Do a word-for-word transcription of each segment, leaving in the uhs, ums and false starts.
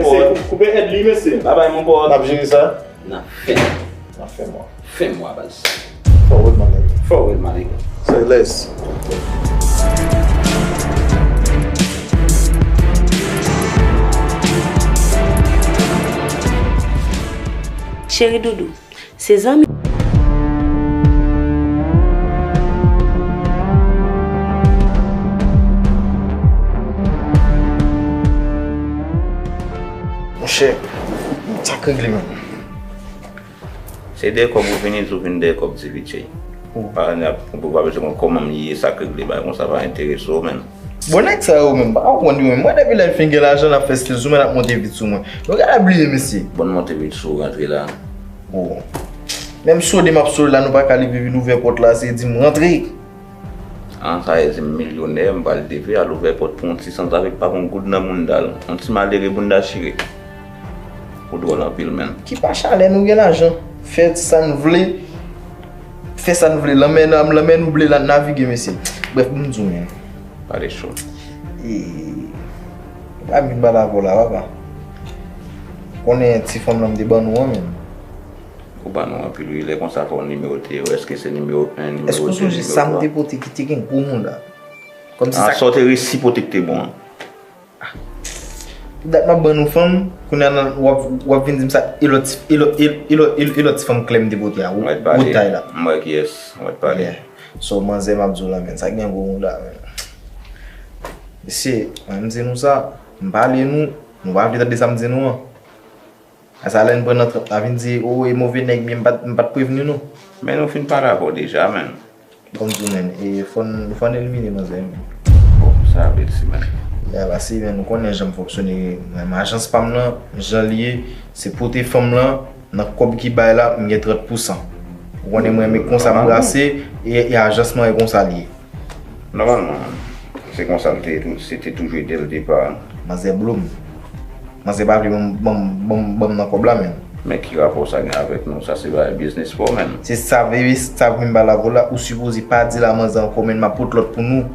Mesye, koupe èd li, mesye. Babay, mon pote. N ap jere sa. Nan fen. Nan fen mwa. Fen mwa, baz. Forward, my nigga. Forward, my nigga. Say less. Cheri doudou, se zanmi. Monchè, sa k regle menm? Se dèyè kòb ou vini, ou vin dèyè kòb, T V J. Ou pa, ou pa bezwen konn kòman m ye, sa k regle, bagay konsa pa enterese w, menn. Bon, nèg sa yo menm, pa konprann yo menm. Mwen, depi lè n fin gen lajan, n ap fè stil sou mwen, n ap monte vit sou mwen. Nou ka bliye, mesye. Bon, monte vit sou ou, rantre la. Bon. Menm sode m ap sode la, nou pa ka leve vin ouvè pòt la, se di m rantre. An, sa vle di m milyonè, m pral leve, al ouvè pòt pou yon ti sanzave k pa gon goud nan bounda l. Yon ti malere bounda chire. Ou dwòl anpil, menn. Ki pa chalè, nou gen lajan. Fè sa n vle. Fè sa n vle. Lanmè, lanmè nou vle la navige, mesye. Brèf, pou m di w, menn. Pale cho. E, pa vin ba lavi w la, papa. Konnen ti fanm lan m te ban nou an, menn. Ou ban nou anpil, wi. Lè konsa, fò w nimewote yo. Èske se nimewo en, nimewo de, nimewo twa? Èske w sonje sa m te pote ki te gen gwo moun la? Kòmsi sa. Sa w te resi pote ki te bon an. Dat m ap ban nou fanm, kounye a nan, w ap, w ap vin di m sa, e lòt, e lòt, e, e lòt, e, e lòt ti fanm klè m te pote a, wo, wo tay la. M wè kiyès, m wè pale. Yeah. So, manzè m ap di w la, menn, sa gen gwo moun la, menn. Mesye, mwen, m di nou sa, m pale nou, nou pa vle tande sa m di nou an. Asa lè n pran nan trant la vin di, o, e move nèg, men m pa t, m pa t prevni nou. Men nou fin pale avè w deja, menn. Ban m di w, menn, e fò n, fò n elimine manzè, menn. Bon, sa vle di, menn. Ya, pase, menn, ou konnen jan m fonksyone, menm ajans pa m lan, jan l ye, se pote fanm lan, nan kòb ki bay la, m gen trant pousan. Ou konnen mwen, men konsa m brase, e, e ajans mwen, e konsa l ye. Nòmalman, se konsa l te, se te toujou dè l depa. Manzè blòm. Manzè pa vle ban m, ban m, ban m, ban m nan kòb la, menn. Men ki rapò sa gen avèk nou? Sa se bagay biznis pa w, menn. Se sa, veye sa vin ba lavi w la, ou sipoze pa di l a manzè ankò, menn, m ap pot lòt pou nou.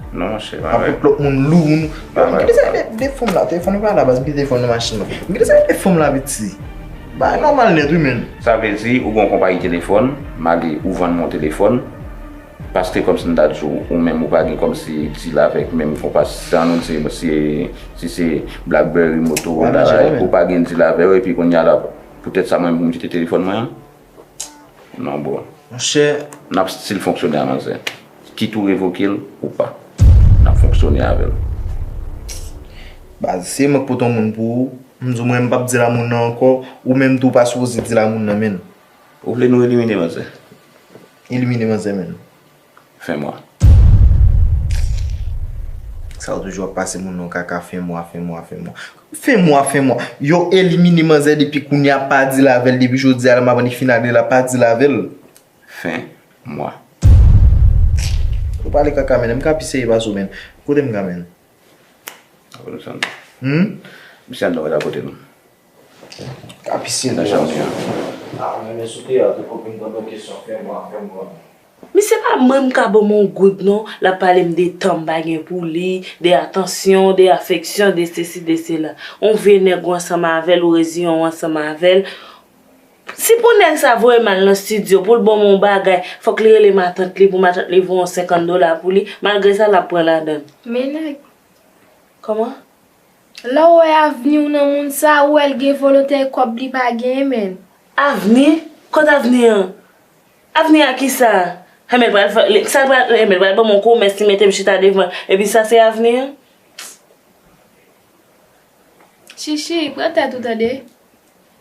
Non, monchè, m ap pot lòt moun lou, moun. M gen de, de fanm la, telefòn nan pa la, baz, m gen telefòn nan machin nan. M gen de, de fanm la, piti. Bagay nòmal nèt, wi, menn. Sa vle di, ou gen yon konpayi telefòn, m ale, ou vann mwen yon telefòn. Paske kòmsi m ta di w, ou menm ou pa gen kòmsi deal avèk menm konpa, si annou di, si, si se BlackBerry, Motorola, ou pa gen deal avè yo, epi kounye a la, poutèt sa mwen menm pou m kite telefòn mwen an? Non, bro. Monchè. N ap still fonksyone a manzè. Kit ou revoke l ou pa. N ap fonksyone avè l. Baz, se mwen k pote yon moun pou ou, m di w mwen m p ap di l a moun nan ankò, ou menm tou ou pa sipoze di l a moun nan, menn. Ou vle nou elimine manzè? Elimine manzè, menn. Fen mwa. Sa yo toujou ap pase moun nan kaka, fen mwa, fen mwa, fen mwa. Fen mwa, fen mwa. Yo elimine manzè depi kounye a, pa deal avè l depi jodi a la, m ap annik fin ale la, pa deal avè l. Fen mwa. Ou pale kaka, menn, m ka pi serye pase w, menn. Kote m ka, menn? Apre nou sann. Hmm? Misye al nan wè la kote nou. Ka pi serye. Nan chanm li an. Ah, men, men sou teyat, ou konprann, ban nou kesyon, fen mwa, fen mwa. Misye pa mwen m ka ban m yon goud non, l ap pale m de tan m pa gen pou li, de atansyon, de afeksyon, de sesi, de sela. Yon vye nèg ou ansanm avè l, ou reziyen w ansanm avè l. Si pou nèg sa voye m al nan estidyo pou l ban m yon bagay, fòk li rele matant li pou matant li voye yon senkant dola pou li, malgre sa l ap pran ladan l. Men nèg. Kòman? Lè w wè avni w nan moun sa, ou wè l gen volonte e kòb li pa genyen, menn. Avni? Kot avni an? Avni a kisa? Enben l pral fè, li, sa l pral, enben l pral ban m yon komès, li mete m chita devan, epi sa se avni an? Chichi, pran tèt ou tande.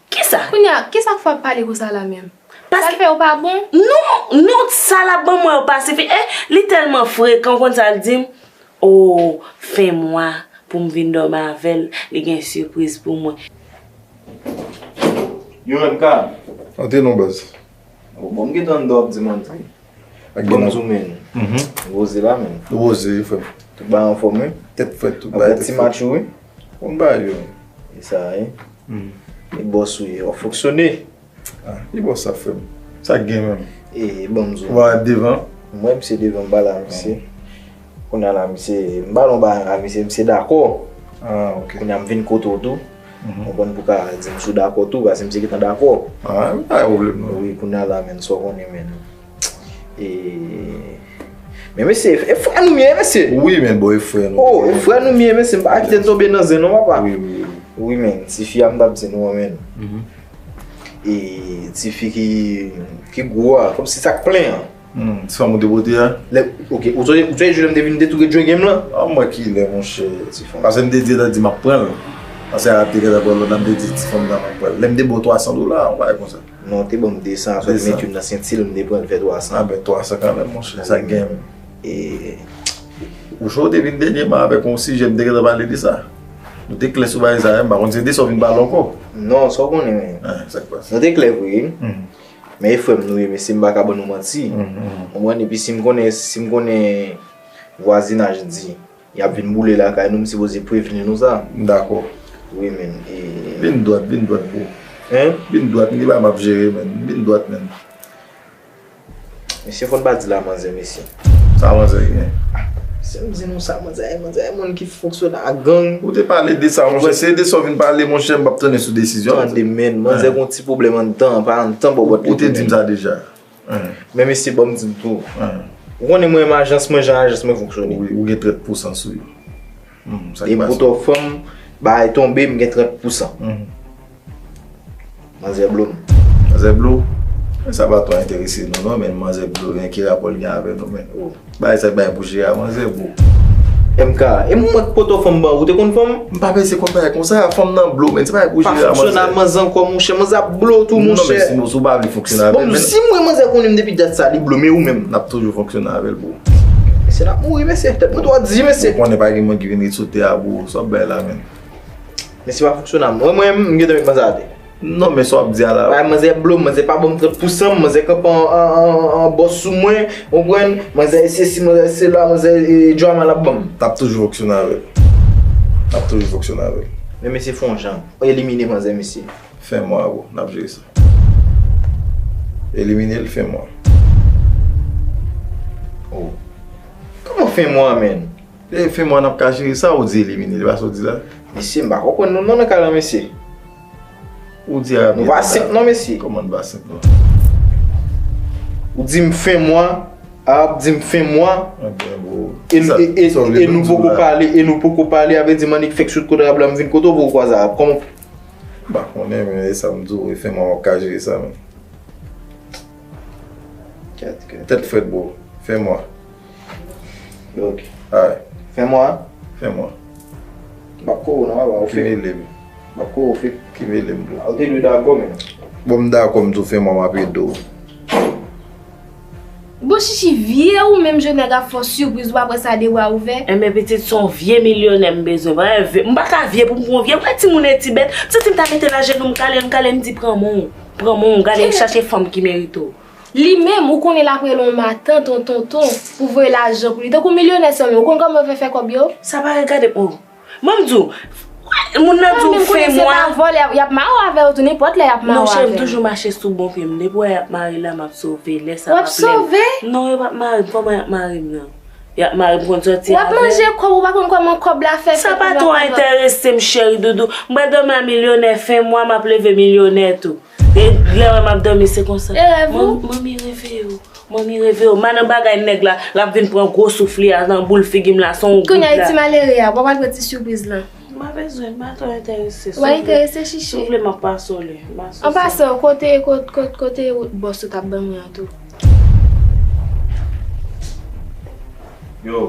Kisa? Kounye a, kisa k fè w ap pale konsa la menm? Sa l fè w pa bon? Non, non, sa l ap ban mwen yo pa sifi. Eh, li tèlman frekan, ou konn sa l di m? O, fen mwa, pou m vin dòmi avè l, li gen sipriz pou mwen. Yo, M K. Antre non, baz. Bon, m gentan anndan w ap di m antre. Ak Bon, m di w, men. Mhm. Woze la, men. Woze, frè m. Tout bagay anfòm, wi. Tèt frèt, tout bagay tèt frèt. Ti match ou, wi. Bon bagay, yo. E sa, wi. Mhm. E bòs ou ye, w ap fonksyone. Ah, e bòs sa, frè m. Sa k gen menm? E, bon, m di w. Ou pa wè devan? M wè misye devan, m pale a misye. Kounye a la, misye, m pale yon bagay a misye, misye dakò. Ah, ok. Kounye a m vin kote w tou. Ou konprann, pou ka di m si w dakò tou, paske m se gentan dakò. Ah, pa gen pwoblèm non. Wi, kounye a la, menn, sa w konnen, menn. E, men mesye, e frè nou m ye, mesye. Wi, men bon, e frè nou. Oh, e frè nou m ye, mesye, m pa kite n tonbe nan zen non, papa. Wi, wi, wi. Wi, men, tifi a m t ap di nou an, menn. E tifi ki, ki gwo a, kòmsi sa k plen an. Hmm, ti fanm ou te pote a? Lè, ok, ou sonje, ou sonje jou lè m te vin te touke djenge m lan? Ah, mwen ki lè, monchè. Ti fanm. Paske m te di, te di m ap pran l. Paske a te gentan pran lòt la, m te di ti fanm nan m ap pran l. Lè m te ba w twa san dola, yon bagay konsa. Non, te ban m de san a sot mete m nan senti l, m te pran l fè twa san. Ah, ben, twa san kanmenm, monchè, sa k gen. E ou cho, ou te vin dènyèman avèk yon sijè, m te gentan pale de sa. Nou te klè sou bagay sa, m pa konn si se de sa w vin pale ankò. Non, sa w konnen, men. Ah, sa k pase? Nou te klè vre. Men e frè m nou ye, mesye, m pa ka ban nou manti. Ou konprann? Epi si m konnen, si m konnen vwazinaj di y ap vin boule lakay nou, m sipoze prevni nou sa. M dakò. Wi, men. E vin dwat, vin dwat, bro. Hein? Vin dwat, m gen bagay m ap jere, men. Vin dwat, men. Mesye, fò n pa di la manzè, mesye. Sa manzè gen? Se m di nou sa, manzè, manzè, e moun ki fonksyone ak gang. Ou te pale de sa, monchè. Se de sa w vin pale, monchè, m p ap tande sou desizyon. Tande, men, manzè gen yon ti pwoblèm anndan, pa anndan bòbòt li. Ou te di m sa deja. Men mesye, ban m di n tou. Ou konnen mwen menm ajans mwen, jan ajans mwen fonksyone. Wi, ou gen trant pousan sou yo. Hmm, sa k pase? Depi w fanm, bagay tonbe, m gen trant pousan. Manzè blo m. Manzè blo? Sa pa twò enterese nou non, men manzè blo, men ki rapò l gen avè nou, men? Bagay sa bay pou jere a manzè, bro. M K, e mwen k poto fanm ban ou, te konn fanm? M pa bezwen konn bagay konsa, fanm nan blo, men se bagay pou jere a manzè. Pa fonksyone a manzè ankò, monchè, manzè ap blo tou, monchè. Non, men si nou, si w pa vle fonksyone avè l, men si mwen manzè konnen m depi dat sa, li blo, men ou menm? N ap toujou fonksyone avè l, bro. Mesye, n ap mouri, mesye. Tèt mwen twò di, mesye. Ou konnen pa gen moun ki vin ri sou tè a, bro. Sa w ap bay la, men? Mesye, pa fonksyone a. Mwen, mwen, m gentan met manzè atè. Non, men sa w ap di a la. Bay manzè blo, manzè pa ban m trant pousan, manzè kanpe an, an, an, an bòs sou mwen, ou konprann? Manzè sesi, manzè sela, manzè, e, drama l ap ban m. N ap toujou fonksyone avè l. N ap toujou fonksyone avè l. Men mesye fè yon jan. Elimine manzè, mesye. Fen mwa, bro. N ap jere sa. Elimine l, fen mwa. Oh. Kòman fen mwa, menn? E fen mwa n ap ka jere sa, ou di elimine l, e pa sa w di la? Mesye, m pa konprann nou non nan ka la, mesye. Ou di a. Nou pa senp non, mesye. Kòman n pa senp non? Ou di m fen mwa, a ap di m fen mwa. Ebyen, bro. E, e, e, e nou poko pale, e nou poko pale, a vle di m annik fèk sot kote arab la, m vin kote w pou w kwaze arab. Kòman? M pa konnen, men e sa m di w, e fen mwa w ap ka jere sa, men. Kèt, kèt. Tèt frèt, bro. Fen mwa. Ok. Alright. Fen mwa? Fen mwa. M p ap kore w non, papa, ou fake. Ki mele m? M p ap kore w fake. Ki mele m, bro? A, ou te dwe dakò, men. Bon, m dakò, m di w fen mwa, m ap ede w. Bon, Chichi, vye ou menm, je nèg ap fè w sipriz, ou pa pran sa de bra ouvè. Enben, pitit, se yon vye milyonè m bezwen. M pa ka vye pou m pran yon vye. Ou wè timoun e ti bèt. M santi m ta mete l ajenou, m kale l, m kale l, m di, pran men w. Pran men w, gade, chache fanm ki merite w. Li menm, ou konnen l ap rele yon matant, yon tonton, pou voye lajan pou li. Tankou milyonè sa menm, ou konn kòman yo fè fè kòb yo? Sa pa regade m, oh. Ban m di w, moun nan di w fen mwa. Se pa vòlè, y ap mare w avè yo tou, nenpòt lè y ap mare w avè yo. Non, cheri, m toujou mache sou bon pye m. Depi w wè y ap mare la, m ap sove. Lè sa p ap lè m. W ap sove? Non, yo p ap mare m. Kòman y ap mare m nan? Y ap mare m, konn sòti avè l. W ap manje kòb, ou pa konn kòman kòb la fè fèt pou w ap. Sa pa twò enterese m, cheri doudou. M pral dòmi a milyonè fen mwa, m ap leve milyonè tou. E lè w wè m ap dòmi, se konsa. E rèv ou? Manmi reveye w. Manmi reveye w. M pa nan bagay nèg la, l ap vin pran gwo souf li a nan boul figi m la, se yon goud la. Kounye a, e ti malere a, w ap al pran ti sipriz lan. M pa bezwen, m pa twò enterese. W pa enterese, Chichi? Si w vle, m ap pase w li. An pasan, kote, kote, kote, kote bòs ou t ap ban mwen an tou? Yo.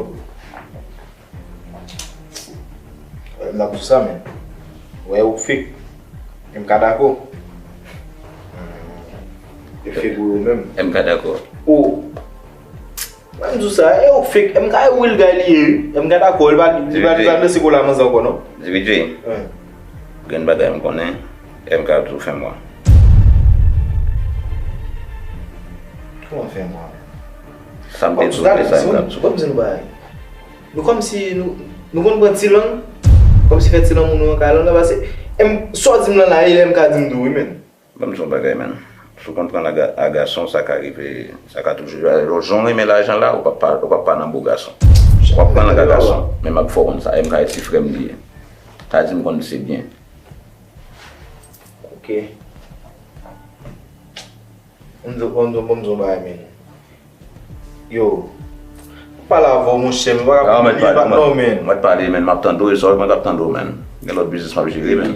M ap di w sa, men. Wè, ou fake. M ka dakò. E fake ou yo menm. M ka dakò. Ou. Mwen m di w sa, e ou fake. M ka e real guy li ye, wi. M ka dakò. Li pa, li pa, li pa danse kou la manzè ankò, non. Dimitri. Gen bagay m konnen, M K toujou fen mwa. Kòman fen mwa? Sa m te di w, se sa M K toujou. Ban m di nou bagay. Nou kòmsi nou, nou konn pran ti lang, kòmsi fè ti lanmou nou an kay lang nan, paske M, sa w di m lan la, e lè M K di m tou, wi, men. Ban m di w yon bagay, men. Si w konn pran a ga-, a gason, sa ka rive, sa ka toujou rive. Alò, jan w renmen lajan la, ou p ap pa, ou p ap pa nan bo gason. W ap pran lang a gason, men m ap fè w konn sa, M K se ti frè m li ye. Sa di m konn li se byen. Ok. Ban m di w, ban m di w, ban m di w yon bagay, men. Yo, pale avè w, monchè, men pa ka pale, pa non, men. Mwen pale, men, m ap tande w, e sa w wè mwen k ap tande w, men. Gen lòt biznis m ap jere, men.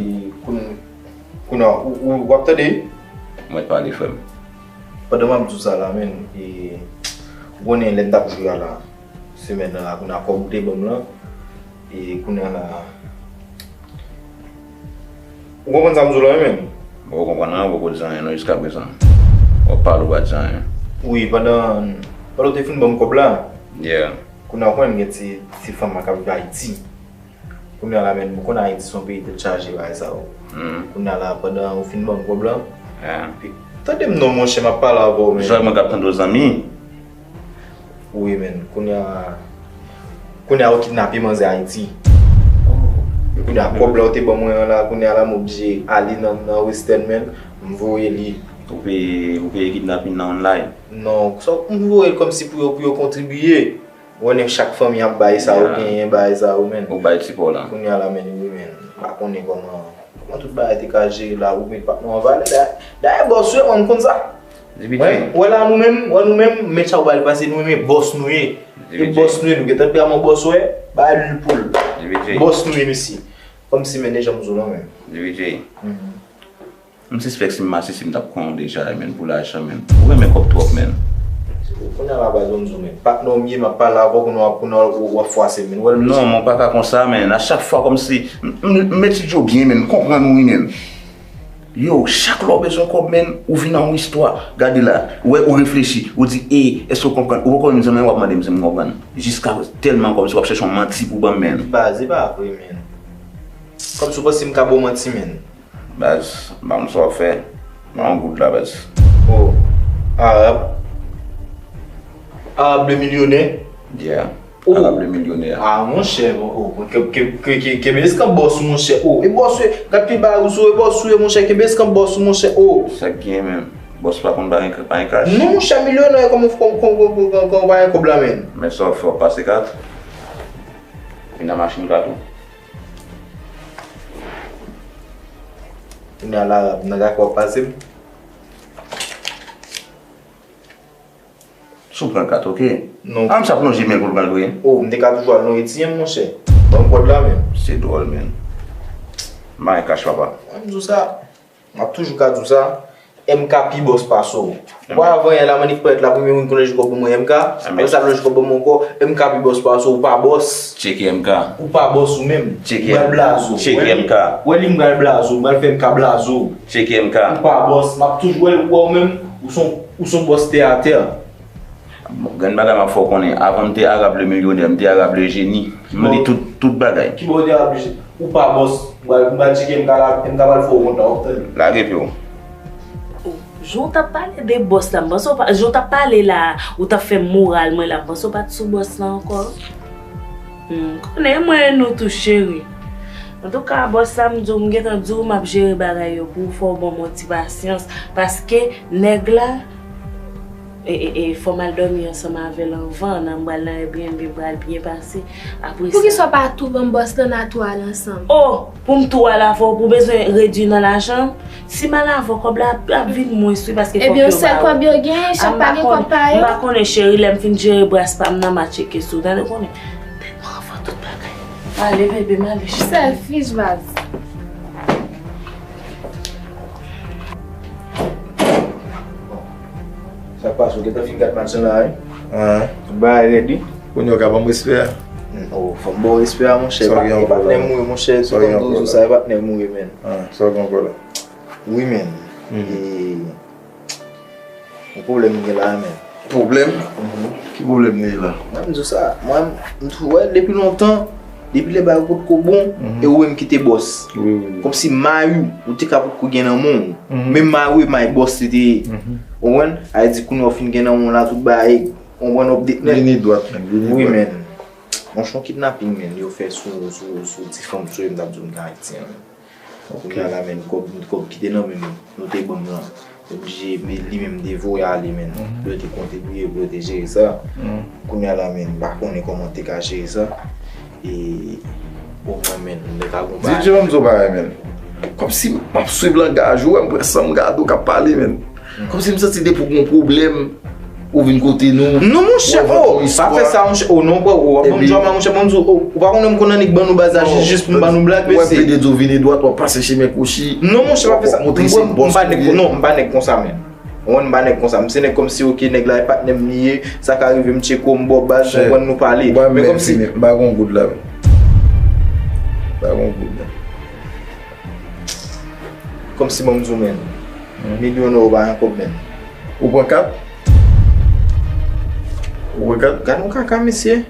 Kounye a, ou, ou, w ap tande? Mwen pale, frè m. Pandan m ap di w sa la, men, e, ou konnen lè n t ap jwe a la, semèn nan la, kounye a kòb ou te ban m lan, e kounye a la, ou konprann sa m di w la, wi, men? Mwen poko konprann anyen, ou poko di anyen non jiska prezan. W ap pale, ou pa di anyen. Wi, pandan, pandan w te fin ban m kòb la, yeah, kounye a ou konnen m gen ti, ti fanm la k ap viv Ayiti. Kounye a la, men, ou konn Ayiti se yon peyi tèt chaje bagay sa yo. Kounye a la, pandan ou fin ban m kòb la, epi tande m non, monchè, m ap pale avè w, men. Sa mwen k ap tande w, zanmi. Wi, men, kounye a, kounye a yo kidnape manzè Ayiti. Kounye a, kòb la ou te ban mwen an la, kounye a la, m oblije ale nan, nan Western, men, m voye li. Ou peye, ou peye kidnapin nan online? Non, sa, m voye l kòmsi pou yo, pou yo kontribiye. Ou konnen chak fanmi ap bay sa yo genyen, bay sa yo, men. Ou bay ti pa w la. Kounye a la, men, wi, men. M pa konnen kòman, kòman tout bagay te ka jere la, ou met patnè w an valè. Dayè, dayè, bòs ou ye, mwen, m konn sa. Wè, wè la, nou menm, wè, nou menm, men sa w bay pase, nou menm, e bòs nou ye. E bòs nou ye, nou gentan peye yon bòs, wè, bay lwil pou l. Bòs nou ye, mesye. Kòmsi, men, e jan m di w la, men. M sispèk si m masisi m t ap konn w deja, men, pou lajan, men. Ou renmen kòb twòp, men. Kounye a la baz, ban m di w, men. Patnè w m ye, m ap pale avè w, kounye a, kounye a w ap fwase m, men. Ou wè l, mesye? Non, men, w pa ka konsa, men. A chak fwa kòmsi, m, m, m etidye w byen, men. M konprann ou, wi, men. Yo, chak lè w bezwen kòb, men, ou vin ak yon istwa. Gade la, ou wè, ou reflechi, ou di, e, èske w konprann? Ou poko menm di m anyen, w ap mande m si m konprann. Jiska tèlman kòmsi w ap chèche yon manti pou ban m, men. Baz, e pa vre, men. Kòmsi w panse m ka ba w manti, men. Baz, m pa konn sa w ap fè. M pa yon goud la, baz. Oh. Arab. Arab le milyonè? Yeah. Oh. Arab le milyonè. Ah, monchè, bon, oh, ke, ke, ke, ke, kenbe eskanp bòs ou, monchè. Oh, e bòs ou ye, gad ki bagay ou sou, e bòs ou ye, monchè, kenbe eskanp bòs ou, monchè. Oh. Sa k gen menm? Bòs pa konn pa gen, pa gen kach? Non, monchè, milyonè, kòman, kòman, kòman, kòman, kòman w pa gen kòb la, menm? Men sa w fè, w pase kat? Vin nan machin kat ou. Kounye a la, nan gaka w ap pase m. Si w pran kat, oke. Non. A, m sa plonje men l pou l pran l vre. Oh, m te ka toujou al nan A T M, monchè. Ban m kòd la, men. Se dwòl, men. M pa gen kach, papa. Mwen, m di w sa. M ap toujou ka di w sa. M K pi bòs pase w. Ou pa avanyè la, m annik parèt la, premye moun ki lòje kòb ban mwen M K. Apre sa, lòje kòb ban mwen ankò. M K pi bòs pase w, ou pa bòs. Tcheke M K. Ou pa bòs ou menm. Tcheke M K. M pral blaze w. Tcheke M K. Wè li, m pral blaze w, m pral fè M K blaze w. Tcheke M K. Ou pa bòs, m ap toujou wè, wè w menm, ou se yon, ou se yon bòs tè atè. Bon, grenn bagay m ap fè w konnen, avan m te Arab le milyonè, m te Arab le jeni. M li tout, tout bagay. Kibò w te Arab le jeni? Ou pa bòs, m pral, m pral tcheke M K la, M K pral fè w kont la, w ap tande. Lage pye w. Oh, jan w t ap pale de bòs la, m panse w pa, jan w t ap pale la, ou t ap fè moral mwen la, m panse w pa t sou bòs la ankò. Hmm, konnen mwen e nou tou, cheri. Antouka, bòs la, m di w, m gentan di w, m ap jere bagay yo pou ou, fò w ban m yon ti pasyans, paske nèg la, e, e, e, fò m al dòmi ansanm avè l anvan, nan m pral nan Airbnb, m pral byen pase. Apre sa. Poukisa w pa tou ban m bòs lan, n a tou al ansanm? Oh, pou m tou al avè w, pou w bezwen redui nan lajan? Si m al avè w, kòb la ap, ap vin mwens, wi, paske fòk yo ba ou. Ebyen, yon sèl kòb yo genyen, chak pa gen kòb pa yo. M pa konnen, cheri, lè m fin jere bras pa m nan, m a tcheke sou, tande, ou konnen. Tèt mwen anfan tout bagay. Ale, bebe, m ale, cheri. Selfish, baz. Sa k pase, ou gentan fin gad match lan la, wi? An. Tout bagay rèd, wi. Kounye a w ka ban m respè a? Oh, fò m ba w respè a, monchè. Sa w gen ankò la? E patnè m ou ye, monchè. Sa w gen ankò la? Sa e patnè m ou ye, men. An, sa w gen ankò la? Wi, men. Mhm. E, yon pwoblèm m gen la, men. Pwoblèm? Mhm. Ki pwoblèm li ye la? Mwen, m di w sa, mwen, m toujou wè depi lontan, depi lè bagay potko bon, mhm, e ou menm ki te bòs. Wi, wi, wi. Kòmsi may ou, ou te ka potko gen nan men w. Mhm. Men may ou e may bòs li te ye. Mhm. Ou konprann? Sa vle di kounye a w fin gen nan men w la, tout bagay, ou konprann, update nèt. Vini dwat, men, vini dwat. Wi, men. Monchè, yon kidnaping, men, yo fè sou, sou, sou ti fanm, sou, m t ap di w, m gen Ayiti an, men. Ok. Kounye a la, men, kòb, kòb ki te nan men nou, nou te ban m lan, oblije, men, li menm te voye ale, men, mhm, pou yo te kontribiye, pou yo te jere sa. Mhm. Kounye a la, men, m pa konnen kòman te ka jere sa. E, omwen, men, m te ka gon bagay. D J, ban m di w bagay, men. Kòmsi m ap swiv langaj ou, wè, m pran san m gade w k ap pale, menn. Kòmsi m santi depi w gen yon pwoblèm, ou vin kote nou. Non, monchè, oh, pa fè sa, monchè. Oh, non, bro, ou ap ban m djòb la, monchè, ban m di w, oh, ou pa konnen m konn annik ban nou baz la, jis, jis pou m ban nou blag, mesye. Wè, m plede di w vin dwat, w ap pase chemen kwochi. Non, monchè, pa fè sa. M pa nèg, non, m pa nèg konsa, menn. Ou konn m pa nèg konsa. M se nèg kòmsi, ok, nèg la e patnè m li ye, sa ka rive m tcheke w, m ba w baz, ou konprann, nou pale. Men kòmsi. M pa gen yon goud la, menn. M pa gen yon goud la. Kòmsi, ban m di w, menn. Milyon euro pa yon kòb, menn. Ou pran kat? Ou pran kat? Gad yon kaka, mesye.